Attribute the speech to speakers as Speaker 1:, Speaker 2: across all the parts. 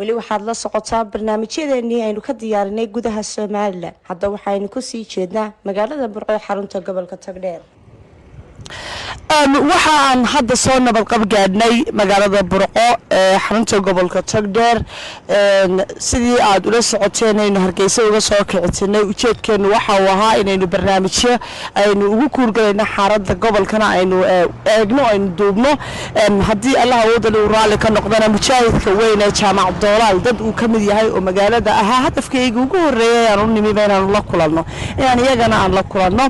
Speaker 1: Weli waxaad la socotaa barnaamijyadeenii aynu ka diyaarinay gudaha Somaliland. Hadda waxaynu kusii jeednaa magaalada Burco ee xarunta gobolka Togdheer.
Speaker 2: Waxa aan hadda soo nabadqab gaadhnay magaalada Burco ee xarunta gobolka Togdheer. Sidii aad ula socoteen, aynu Hargeysa uga soo kicitinay, ujeedkeenu waxa uu ahaa inaynu barnaamijyo aynu ugu kuurgalayno xaaladda gobolkana aynu eegno, aynu duubno. Haddii Allah awoodale uu raalli ka noqdana, mujaahidka weyn ee Jaamac Doolaal dad uu ka mid yahay oo magaalada ahaa hadafkayga ugu horreeyay aan u nimiba inaanu la kulanno, inaan iyagana aan la kulanno.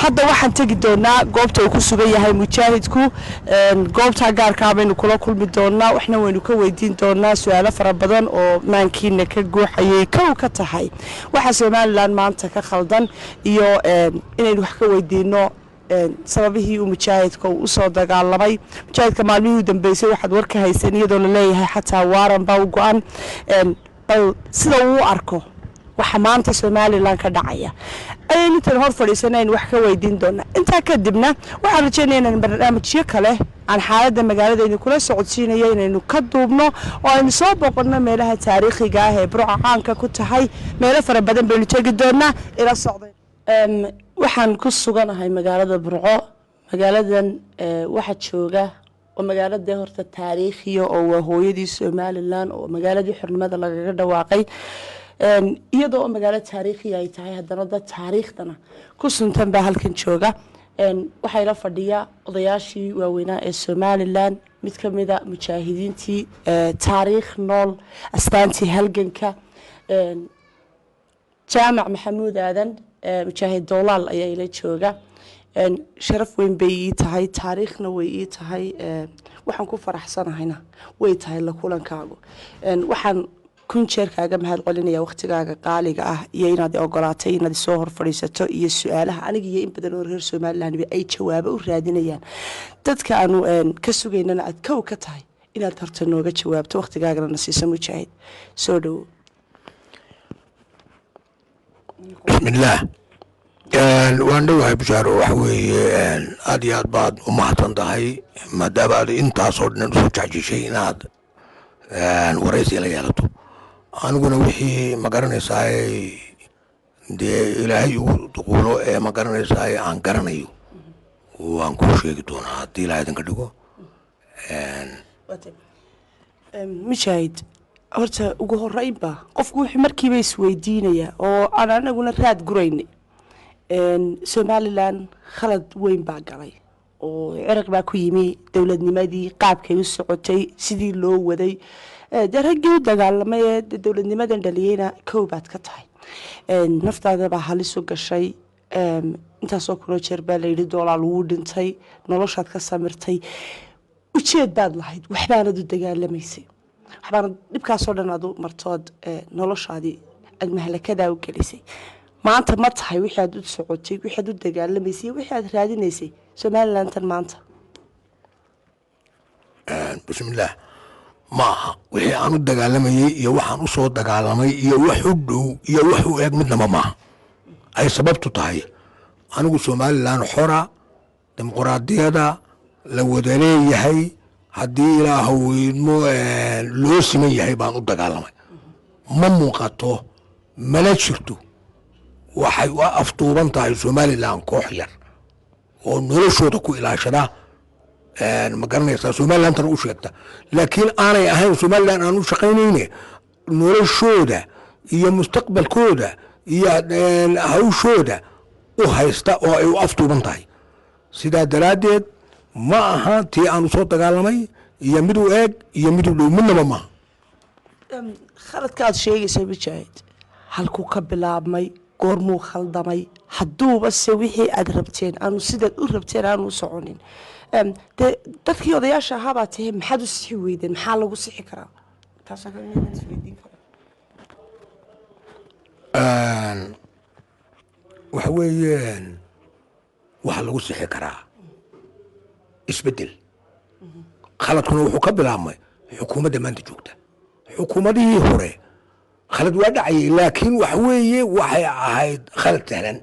Speaker 2: Hadda waxaan tegi doonaa goobta uu ku sugan yahay mujaahidku. Goobtaa gaarkaa baynu kula kulmi doonaa, waxna waynu ka weydiin doonaa su-aalo fara badan oo maankiina ka guuxayay, kow ka tahay waxa Somaliland maanta ka khaldan, iyo inaynu wax ka weydiino sababihii uu mujaahidka uu usoo dagaalamay. Mujaahidka maalmihii u dambeysay waxaad war ka haysan iyadoo laleeyahay xataa waaran baa u go-an. Bal sida uu u arko waxa maanta Somaliland ka dhacaya ayaynu intan hor fadhiisana aynu wax ka weydiin doonaa. Intaa kadibna waxaan rajeynaya inaan barnaamijyo kale aan xaaladda magaalada idinkula socodsiinayo inaynu ka duubno oo aynu soo boqonno meelaha taariikhiga ah ee Burca caanka ku tahay. Meelo fara badan baynu tegi doonaa, ila socday. Waxaan ku suganahay magaalada Burco. Magaaladan waxa jooga oo magaalada horta taariikhiya oo waa hooyadii Somaliland oo magaaladii xornimada lagaga dhawaaqay. Iyadoo magaalo taariikhiya ay tahay, haddana dad taariikhdana ku suntan baa halkan jooga. Waxaa ila fadhiya odayaashii waaweynaa ee Somaliland, mid ka mida mujaahidiintii, taariikh nool, astaantii halganka, Jaamac Maxamuud Aadan, mujaahid Doolaal ayaa ila jooga. Sharaf weyn bay ii tahay, taariikhna way ii tahay, waxaan ku faraxsanahayna way tahay la kulankaagu. Waxaan kun jeer kaaga mahad celinaya waqtigaaga qaaliga ah iyo inaad ogolaatay inaad isoo hor fadhiisato iyo su-aalaha aniga iyo in badan oo reer Somaliland ay jawaabo u raadinayaan, dadka aanu ka sugaynana aad kow ka tahay inaad horta nooga jawaabto, waqtigaagana na siiso. Mujaahid, soo dhowo.
Speaker 3: Bismillaah, waan dhowahay, Bushaaro. Waxa weeye, aad iyo aad baad u mahadsan tahay maadaama aad intaasoo dhan usoo jecjishay inaad waraysi la yeelato. Aniguna wixii, ma garanaysaa, dee Ilaahay igu duquulo ee, ma garanaysaa, aan garanayo waan kuu sheegi doonaa haddii Ilahay idinka dhigo.
Speaker 2: Mujaahid, horta ugu horeynba qofku wuxuu markiiba isweydiinayaa oo aan anaguna raad guraynay, Somaliland khalad weyn baa galay oo ciraq baa ku yimi dowladnimadii, qaabkay u socotay, sidii loo waday. Dee raggii u dagaalamay ee dowladnimadan dhaliyeyna kow baad ka tahay. Naftaada baa halis u gashay. Intaasoo kunoo jeer baa layidhi Doolaal wuu dhintay. Noloshaad ka samirtay, ujeed baad lahayd, waxbaanad u dagaalamaysay, waxbaanad dhibkaasoo dhan aad u martood, noloshaadii aad mahlakadaa u gelisay. Maanta ma tahay wixii aad u socotay, wixii aad u dagaalamaysay iyo wixii aad raadinaysay Somalilantan maanta?
Speaker 3: Bismillaah, ma aha. Wixii aan u dagaalamayey iyo waxaan u soo dagaalamay iyo wax u dhow iyo wax u eg midnaba maaha. Ay sababtu tahay, anigu Somaliland xora, dimuquraadiyada la wada leeyahay, haddii Ilaahu idmo, loo siman yahay baan u dagaalamay. Ma muuqato, mana jirto. Waxay u afduuban tahay Somaliland koox yar oo noloshooda ku ilaashada, ma garanaysaa, Somalilandtana u sheegta, laakiin aanay ahayn Somaliland aan u shaqaynayne, noloshooda iyo mustaqbalkooda iyo hawshooda u haysta oo ay u afduuban tahay. Sidaa daraaddeed ma aha tii aan usoo dagaalamay iyo mid u eeg iyo mid u dhow midnaba maaha.
Speaker 2: Khaladka aad sheegaysa, mujaahid, halkuu ka bilaabmay? Goormuu khaldamay? Hadduuba se wixii aad rabteen aanu sidaad u rabteen aanu u soconin, dee dadkii odayaasha ahaabaa tahe, maxaad u sixi weydeen? Maxaa lagu sixi karaa? Taasoo kale inaan isweydiin karaa.
Speaker 3: Waxa weeyaan, waxaa lagu sixi karaa isbedel. Khaladkuna wuxuu ka bilaabmay xukuumadda maanta joogta. Xukuumadihii hore khalad waa dhacayay, laakiin waxa weeye waxay ahayd khalad sahlan,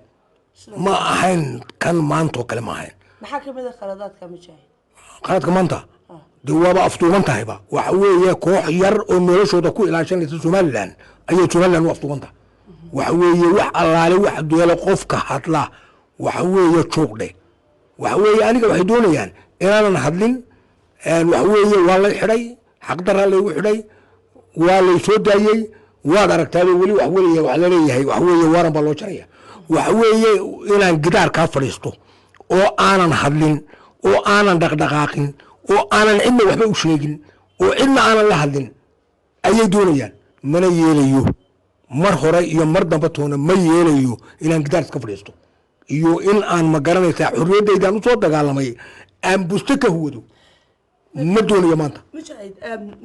Speaker 3: ma ahayn kan maantoo kale, ma ahayn.
Speaker 2: Maxaa kamid a khaladaadka, mujaahid?
Speaker 3: Khaladka maanta De waaba afduuban tahayba. Waxa weeye koox yar oo noloshooda ku ilaashanaysa Somalilan ayay Somalilan u afduuban tahay. Waxa weeye wax allaale wax duelo qofka hadla waxa weeye juuqdhe. Waxa weeye aniga waxay doonayaan inaanan hadlin. Waxa weeye waa lay xidhay, xaqdaraa laygu xidhay, waa lay soo daayey. Waad aragtaaba weli wax weliya wax laleeyahay. Waxa weeye waran baa loo jaraya. Waxa weeye inaan gidaarkaa fadhiisto oo aanan hadlin oo aanan dhaqdhaqaaqin oo aanan cidna waxba u sheegin oo cidna aanan la hadlin ayay doonayaan. Mana yeelayo, mar hore iyo mar dambe toona ma yeelayo inaan gidaar iska fadhiisto iyo in aan, ma garanaysaa, xorriyaddaydan usoo dagaalamay aan busto ka huwado. Ma doonayo maanta.
Speaker 2: Mujaahid,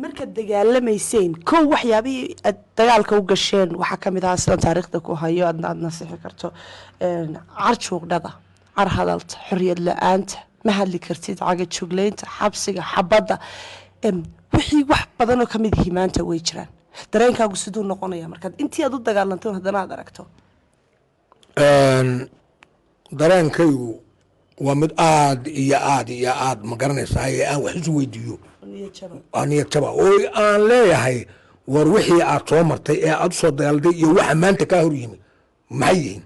Speaker 2: markaad dagaalamayseen kow, waxyaabihii aad dagaalka u gasheen waxaa kamid ahaa, sidaan taariikhda ku hayo, adna aad nasixi karto, car juuqdhada, car hadalta, xorriyad la-aanta, ma hadli kartid, cagajuglaynta, xabsiga, xabadda, wixii wax badanoo kamid yihi maanta way jiraan. Dareenkaagu siduu noqonaya markaad intii aad u dagaalantay haddana aad aragto?
Speaker 3: Dareenkaygu waa mid aad iyo aad iyo aad, ma garanaysaa, ee aan wax isu weydiiyo, waa niyad jaba oo aan leeyahay: war wixii aad soo martay ee aad usoo dagaalday iyo waxa maanta kaa hor yimi maxay yihiin?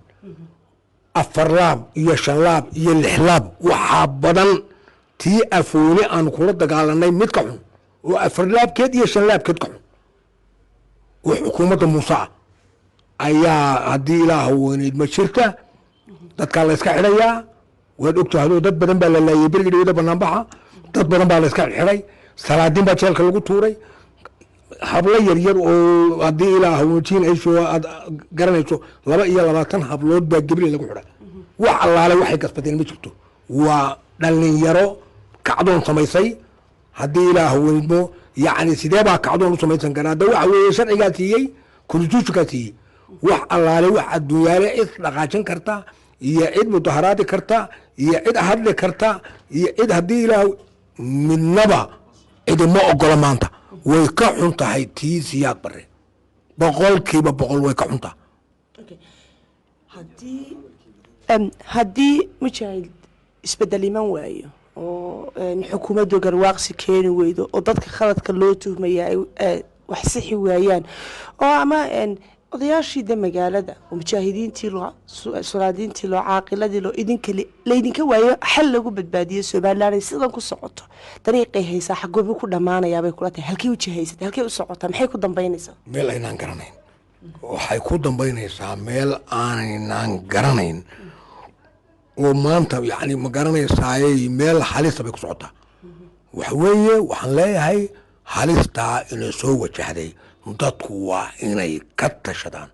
Speaker 3: Afar laab iyo shan laab iyo lix laab waxaa badan tii Afweyne aan kula dagaalanay, mid ka xun oo afar laabkeed iyo shan laabkeed ka xun oo xukuumadda Muuse ah ayaa haddii Ilaah weyneyd ma jirta. Dadkaa la iska xidhayaa, waad ogtahay, dad badan baa la laayay berigi dhawada banaanbaxa, dad badan baa la iska xidhay, salaadiin baa jeelka lagu tuuray, hablo yaryar oo haddii Ilaah wajiin aysho aad garanayso, 22 hablood baa Gebri lagu xidhay. Wax allaale waxay gasbadeen ma jirto. Waa dhalinyaro kacdoon samaysay. Haddii Ilaah weydmo, yacni sidee baa kacdoon u samaysan karaa? Hadda waxa weeye sharcigaa siiyey, constitutionkaa siiyey. Wax allaale wax adduunyaale cid dhaqaajin karta iyo cid mudaharaadi karta iyo cid hadli karta iyo cid haddii Ilaah midnaba cidima ogola. Maanta way ka xun tahay tii Siyaad Bare, 100% way ka xun tahay.
Speaker 2: Haddii mujaahid isbedel iman waayo oo xukuumaddu garwaaqsi keeni weydo oo dadka khaladka loo tuhmaya ay wax sixi waayaan oo ama odayaashii de magaalada oo mujaahidiintii loo, sulaadiintii loo, caaqiladii loo, idinka laydinka waayo xal lagu badbaadiyo Somaliland, ay sidan ku socoto, dariiqay haysaa xagoobi ku dhammaanayaabay kula tahay? Halkay ujihaysatay? Halkay u socotaa? Maxay ku dambaynaysaa?
Speaker 3: Meel aynaan garanayn waxay ku dambaynaysaa, meel aanaynan garanayn oo maanta, yani, ma garanaysaaye, meel halisa bay ku socotaa. Waxa weeye waxaan leeyahay halistaa inay soo wajahday dadku waa inay ka tashadaan,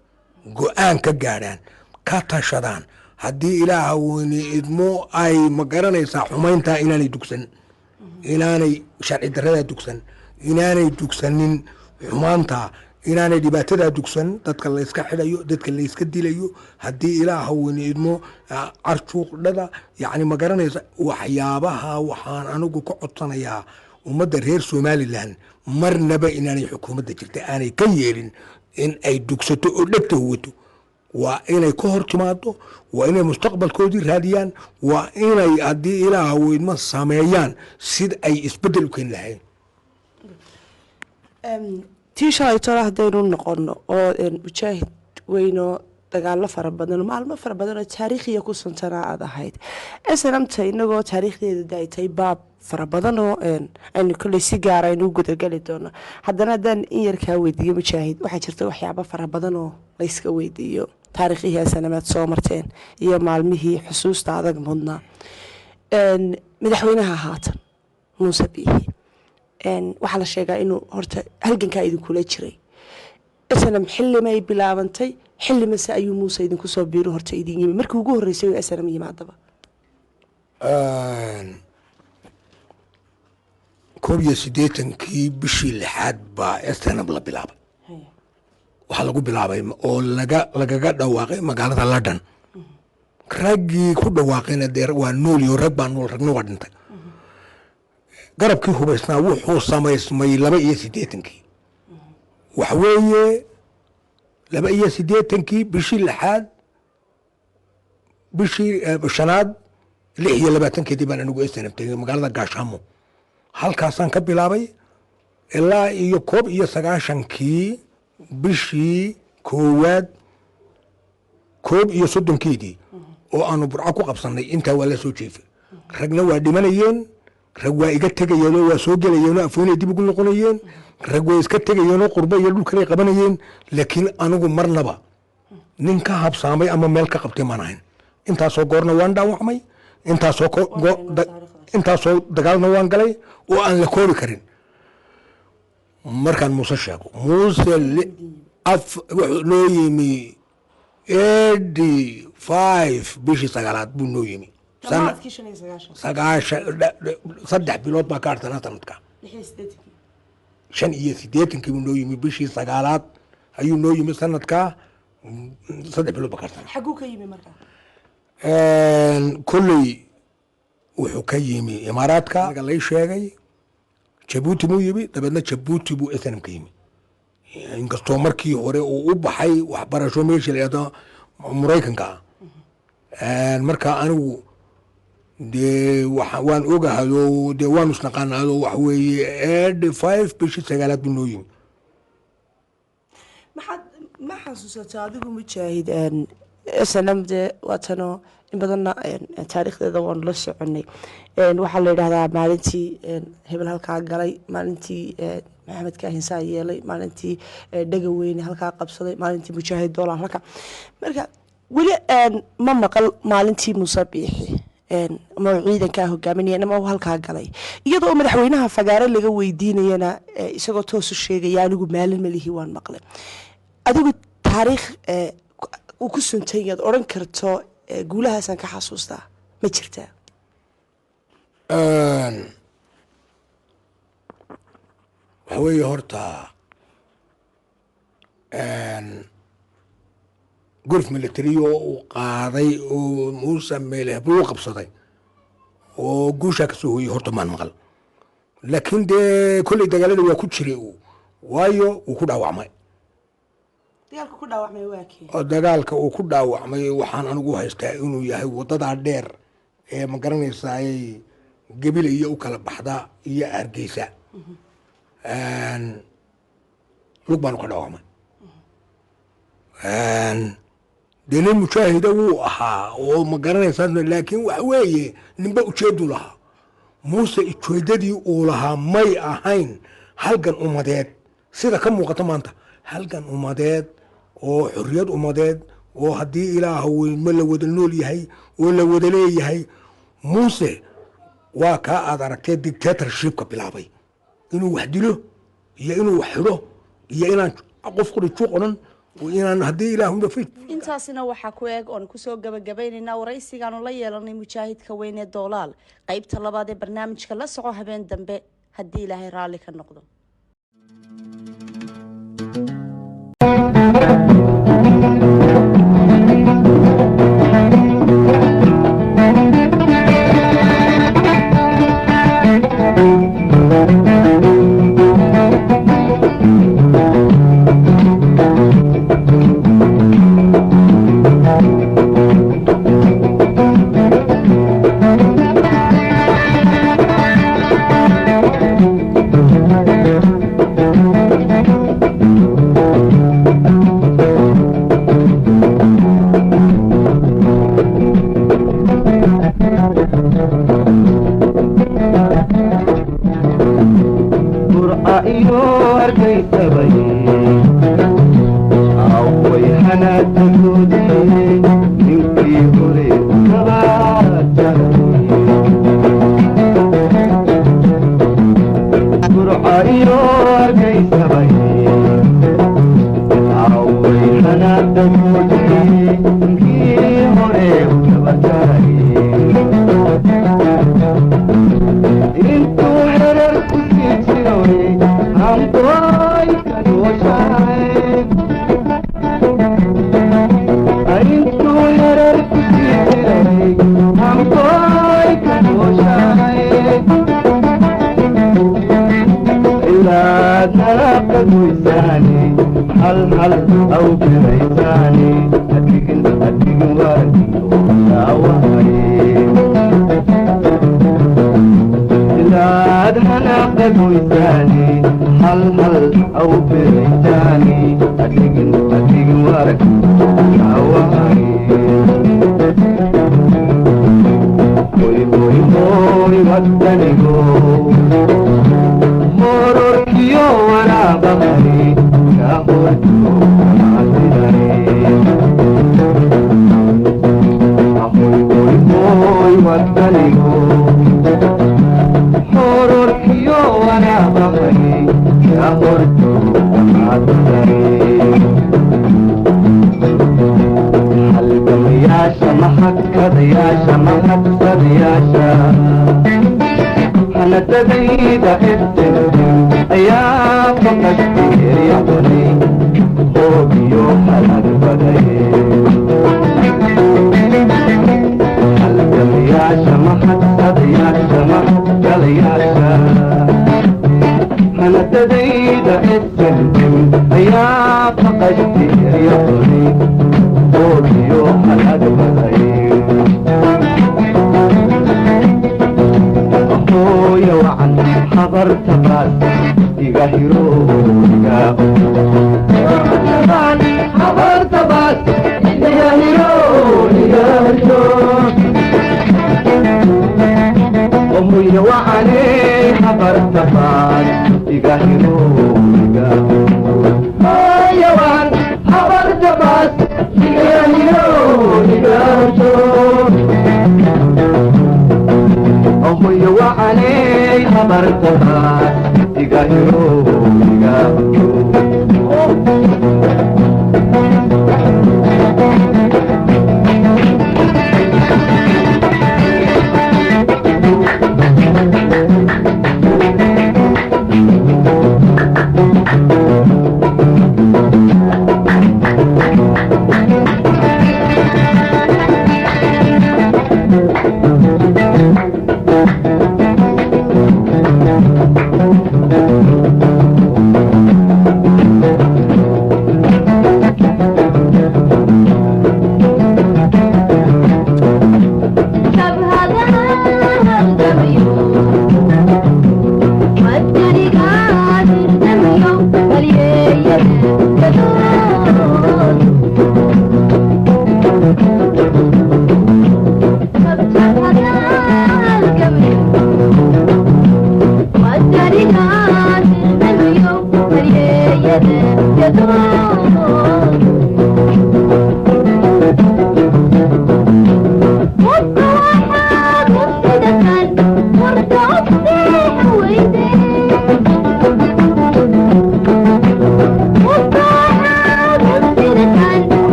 Speaker 3: go-aan ka gaadhaan, ka tashadaan. Haddii Ilaaha weyne idmo ay, ma garanaysaa, xumayntaa inaanay dugsan, inaanay sharci daradaa dugsan, inaanay dugsanin xumaanta, inaanay dhibaatadaa dugsan, dadka layska xidhayo, dadka layska dilayo, haddii Ilaaha weyne idmo, carjuuqdhada, yacni, ma garanaysa, waxyaabaha waxaan anigu ka codsanayaa ummadda reer Somalilan marnaba inaanay xukuumadda jirta aanay ka yeelin in ay dugsato oo dhegta huwato. Waa inay ka hor timaado, waa inay mustaqbalkoodii raadiyaan, waa inay haddii Ilaaha weydmo sameeyaan sid ay isbeddel u keeni lahayn.
Speaker 2: Tii shalaytona haddaynu noqono oo mujaahid weynoo dagaalo fara badan, maalmo fara badan oo taariikhiya ku suntanaa aad ahayd, SNMta inagoo taariikhdeeda daaytay baab fara badan oo aynu kolley si gaara aynu u gudageli doono, haddana haddaan in yar kaa weydiiyo mujaahid, waxaa jirta waxyaabo fara badan oo layska weydiiyo taariikhihii SNMaad soo marteen iyo maalmihii xusuusta adag mudnaa. Madaxweynaha haatan Muuse Biixi waxaa la sheegaa inuu horta halgankaa idinkula jiray. SNM xillimay bilaabantay, xilli mase ayuu Muuse idinku soo biiro horta idin yimi markii ugu horreysay oo SNM yimaadaba?
Speaker 3: 81-kii bishii lixaad baa SNM la bilaabay. Waxaa lagu bilaabay oo lagaga dhawaaqay magaalada London. Raggii ku dhawaaqayna dee waa nooliyo, rag baa nool, ragna waa dhintay. Garabkii hubaysnaa wuxuu samaysmay 82-kii. Waxa weeye 82-kii bishii lixaad, bishii shanaad 26-keedii baan anigu SNM tegay magaalada Gaashaamo. Halkaasaan ka bilaabay ilaa iyo 91-kii bishii koowaad 31-keedii oo aanu Burco ku qabsanay. Intaa waa la soo jeefay. Ragna waa dhimanayeen, rag waa iga tegayeenoo waa soo gelayeenoo Afweynay dib ugu noqonayeen, rag waa iska tegayeenoo qurbo iyo dhulkalay qabanayeen, laakiin anigu marnaba nin ka habsaamay ama meel ka qabtay maan ahayn. Intaasoo goorna waan dhaawacmay, intaasoo dagaalna waan galay oo aan la koobi karin. Markaan Muuse sheego, Muuse wuxuu noo yimi 85 bishii sagaalaad buu noo yimi. 95, 3 bilood baa ka harsanaa sanadka. 85-kii buu noo yimi, bishii sagaalaad ayuu noo yimi sanadka, 3 bilood baa ka harsanaa.
Speaker 2: Xaguu ka yimi markaa?
Speaker 3: Kolley wuxuu ka yimi Imaaraadka lay sheegay. Jabuuti buu yimi, dabeedna Jabuuti buu SNM ka yimi, inkastoo markii hore uu u baxay waxbarasho meeshii la yidhahdo Maraykanka ah. Marka anigu dee waan ogahado, dee waanu isnaqaanaado. Waxa weeye 85 bishii sagaalaad buu noo yimi.
Speaker 2: Maxaad ma xasuusataa adigu, Mujaahid, SNM dee waatanoo in badanna taariikhdeeda waanu la soconay. Waxaa la yidhahdaa maalintii hebel halkaa galay, maalintii Maxamed Kaahinsaa yeelay, maalintii Dhegaweyne halkaa qabsaday, maalintii Mujaahid Doolaan halkaa. Marka weli ma maqal maalintii Muuse Biixi ama ciidankaa hogaaminaya ama uu halkaa galay, iyadoo madaxweynaha fagaare laga weydiinayana isagoo toosu sheegaya anigu maalin malihi waan maqlay. Adigu taariikh uu ku suntay yaad odhan karto guulahaasaan ka xasuustaa ma jirtaa?
Speaker 3: Waxa weeye horta golf military oo uu qaaday oo Muuse meeleh buu qabsaday oo guushaa kasoo hooyey horta maan maqal, laakiin dee kolley dagaalada waa ku jiray uu, waayo wuu ku dhaawacmay.
Speaker 2: Dagaalka ku dhaawacmay waa kee?
Speaker 3: Oo dagaalka uu ku dhaawacmay waxaan anigu haystaa inuu yahay wadadaa dheer ee ma garanaysaay Gebile iyo u kala baxda iyo Hargeysa. Lug baanu ka dhaawacmay. Dee nin mujaahida wuu ahaa oo ma garanaysaa, laakiin waxa weeye ninba ujeedu lahaa. Muuse ujeedadii uu lahaa may ahayn halgan umadeed sida ka muuqata maanta, halgan umadeed oo xorriyad umadeed oo haddii Ilaah weynmo la wada nool yahay oo la wada leeyahay. Muuse waa kaa aad aragtee dictatorshipka bilaabay, inuu wax dilo iyo inuu wax xidho iyo inaan qof quri juuq odhan, inaan haddii Ilaahunba Facebook.
Speaker 1: Intaasina waxaa ku eeg oon kusoo gabagabaynaynaa waraysigaanu la yeelanay mujaahidka weyn ee Doolaal. Qeybta labaad ee barnaamijka la soco habeen dambe haddii Ilaahay raalli ka noqdo.
Speaker 4: Burca iyo Hargaysabay away hanaadagoodii ninkii hore kabajaray. Burca iyo Hargaysabay away hanaadagoodii ninkii hore kabajaray. Intuu herar ku sii jiroy hamdooy kadooshaay, intuu herar ku sii jiray hamdooy kadooshaay, ilaad nalaqa goysaane hal hal aw biraysaane hadigin hadigin warankiyo dhaawahaye ilaad. Ka goysaane, hal hal au biraysaane, adhigin adhigin warag kaawahay. Hoy hoy hoy wadanigo, hororkiyo waraabaqay ka horjo maasidaye. Ahoy hoy hoy wadanigo, hororkiyo waraabaqay ka horjo maasidaye. Halgamayaasha mahadkadayaasha mahadsadayaasha hanadadayda SNM ayaa faqashtigeryaqonay hoogiyo halaag badaye. Halgamayaasha mahadsadayaasha mahadgalayaasha hanadadayda SNM ayaa faqashtigeryaqonay hoogiyo halaag badaye. Hooya wacan habarta baas iga hiro iga habarta baas iga hiro iga hiro. Hooya wacane habarta baas iga hiro iga hooya wacan habarta baas iga hiro iga hiro. Ahoy wacaney habarta baas iga hiro iga hiro.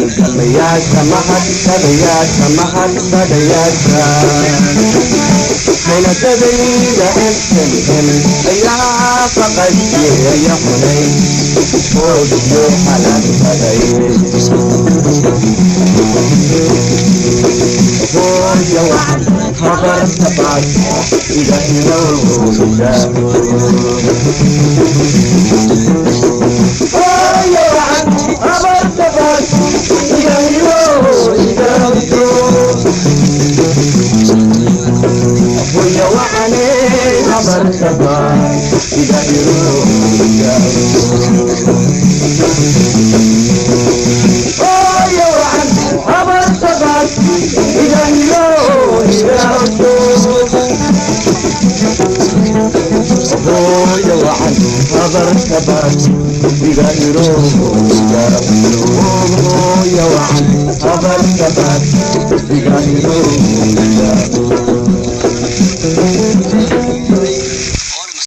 Speaker 4: Halgamayaasha mahadsadayaasha mahadsadayaasha Haynadadayda MMM ayaa faqasyeeya xunay hoodiyo xalaadsaday. Hooyo wacan habarta baas iga ilowda. Hooyo wacan habarta baas iga ilowda. Hooyo wacaney habarta baas iga ilowda. Hooyo wacan habarta baas iga ilowda. Hooyo wacan habarta baas iga ilowda.